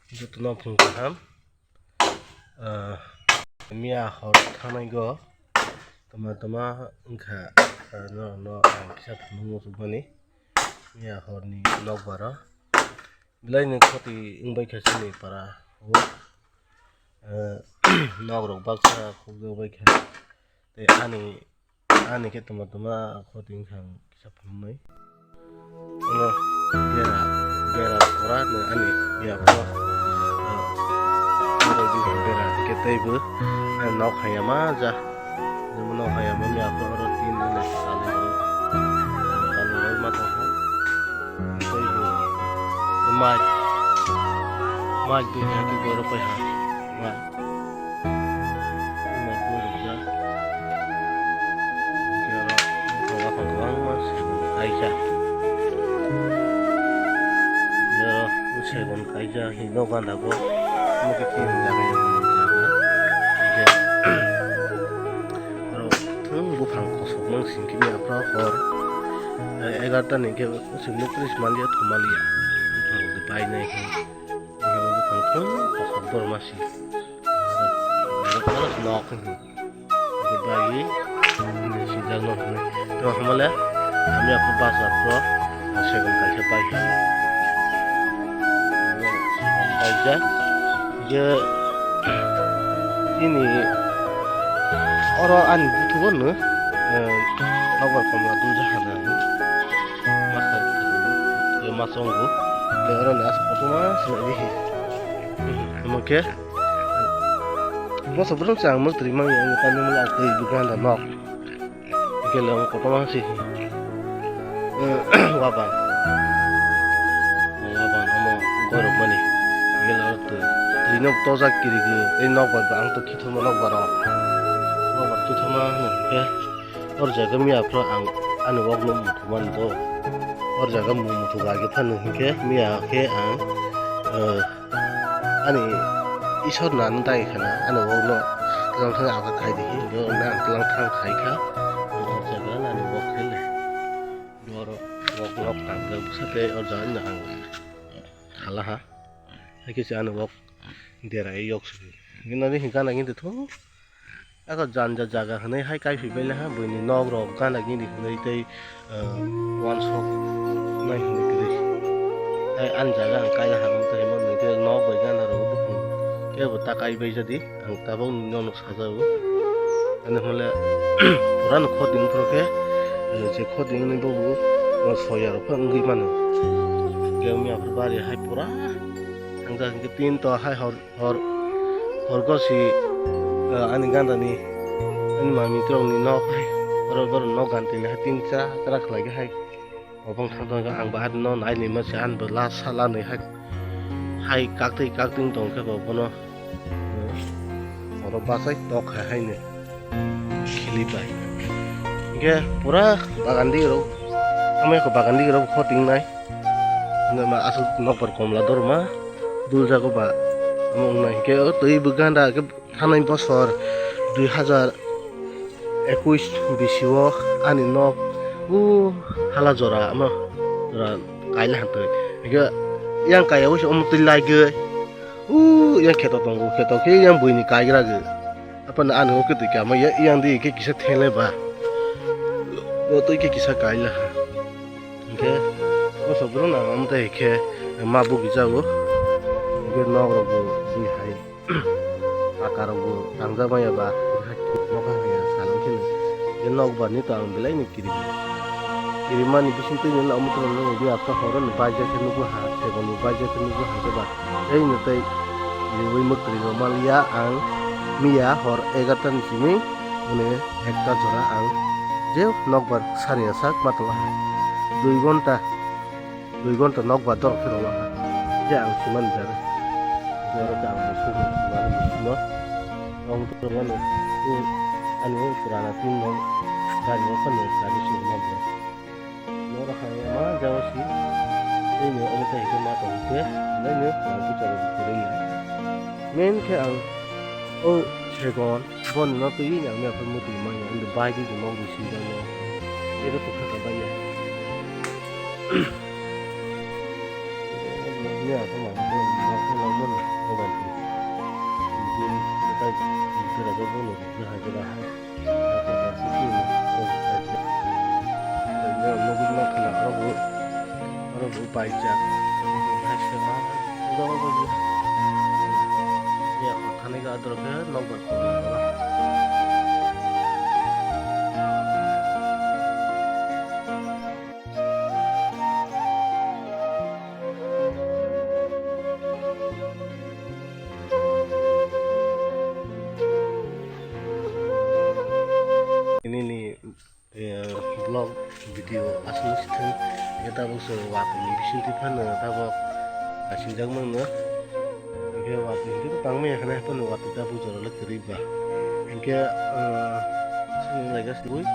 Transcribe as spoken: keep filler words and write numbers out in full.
Jotono phung kaham. Ah, miya hor thangnai go tama tama wngkha, ah, no, no, ang kisa phunuk muchukmani. Miya horni nokbar o belai ni khoti wngbai kha chini para o. Ah, nok rok baksa khukjak bai kha tei ani Ani khe tuma tuma khoti wngkha ang kisa phunuknwi. Ano bera, bera pora no ani ya pora. Bera khe teibo ani nok hayama ja. Jemon nok hayama ya pora oro tin ni salai. Salai ma tongkha. Teibo mai. Mai dui ha ki goro pai ha. Mai. Mai ko rukjak. Hingke oro bwskango kwbangma saigon kaijak. Hingke oro saigon kaijak, hingke o gana bo omo khe tin jaga. Hingke oro thung buphang kosok mang singkhe mia phra hor, eh, egarta ni hingke chwng nukri se manliya thum manliya. Buphang rok de bainai hwn. Buphang thung kosok borok ma si. Nok hwn. Bagi ini sijak nok hwn. To hamale ami aku bazar pro seven kaisa pai. Baija je ini oro ani buthugo no, eh, nokbar komla dul jahana. Masa, ya masa onggo. Oro ni asa kotorma sinai bihi. Omo khe Moso borok chang motri mang yang kami mula twi bugan da nok. Gele ang kotorma si. Waban. Waban omo gorok mani. Gele ang twi. Twi nok tojak kiri kiri. Tei nok bai ang to kithoma nok baro. Nok bai kithoma hwnwi khe. Or jaga miya phra ang ani wok no muthumani do. Or jaga mu muthuga age phano hinkhe miya khe ang, eh, ani Isor no ano dagi khana ani wok no tlang thang aga khai di hi do na ang tlang thang khai kha. Or jaga ani wok khai le. Or wok nok tang ga bwsa tei or jaga no ang khala ha. Hakhe se ani wok dera yok se. Gina di hinkha na gini tho. Ako janja jaga hwnwi hai kaiphai bai le ha, buini nok rok gana gini hwnwi tei, ah, uansuk nai hwnwi kwrwi. Hai ani jaga ang kaina hamya tei hwnwi tei nok bai gana rok buphang kebo ta kai bai jadi ang tabuk nono sajago. Ani hwnle pura no khoti wngphuru khe, je khoti wngnai bobo soya rok phano wngwi mano. Kebo miya phuru bari hai pura thangja hwnkhe tin to hai hor. Hor, hor gosi, eh, ani ganda ni, ani mami trok ni nok hai, oro, oro nok ganti ni hai tin chara, chara khlai khe hai. Obong thang thang khe ang bahai no nai ni ma se, ang bo la sala ni hai, hai kaktwi, kaktwi tong khe bo bono, eh, oro bachai tok hai, hai ni khili bai. Hingkhe pura bagan di rok, amai ko bagan di rok khoting nai. Hwnwi ma aswk nokbar komla dorma duljago ba. Omo wngna hinkhe o twi bo ganda khe thanai bosor dui hazar ekush bisio ani nok o hala jora, omo jora kaila hantwi. Hinkhe yang kaya o se omo twi laigwi o yang kheto tongo, kheto khe yang buini kaigra gwi. Aphano ani o khe twi kama yang di khe kisa thenle ba. O twi khe kisa kaila ha. Hingke o sobrang ang amtwi khe ma bugi jago. Hingke nok rok bo bui hai. Paka rok bo tangjak maya ba. Nokha haya salam khe. Hingke nok ba ni to ang belai ni kirim. Kirim mani bising twi no amo tong no bi apta horo ni baija khe nugo ha. Tebo ni baija khe nugo ha khe ba. Tei no tei riwi mwkri rok maliya ang miya hor egarta ni simi. Hwnwi ekta jora ang je nokbar sariya sak ma tongha. Dui gonta, dui gonta nokbar dorok phiroglaha. Je ang simani jaga. Borok ang bo sugo, mani bo sugo. Ang bo sugo, ani, ani purana tin nok gari o phano gari sugo ma bo. Norok hai ma jaga si. Tei no omo tei hingke ma tong khe, belai no ang pucha rok kwrwi ya. Main khe ang o segon, boni no twi ang ya phai muti ma ya, ando bai di mo ri si da no. Ero to kha ka bai ya. Ni a ko ma ko ma ko ma mo. Berajak bono rwkha hai jora hai. Nokol nokol khwna oro bo, oro bo baijak. Hai se ma, oro bo ya, thani ga adro khe nokbar khwna. Nini, eh, vlog video aswk sithwng, tabuk se watwi ni bisingtwi phano tabuk kasingjak mano. Hinkhe watwi hinkhe tangmaya khana, haphano watwi tabuk jora le kwrwi ba. Hinkhe, eh, swnglaijak sibui.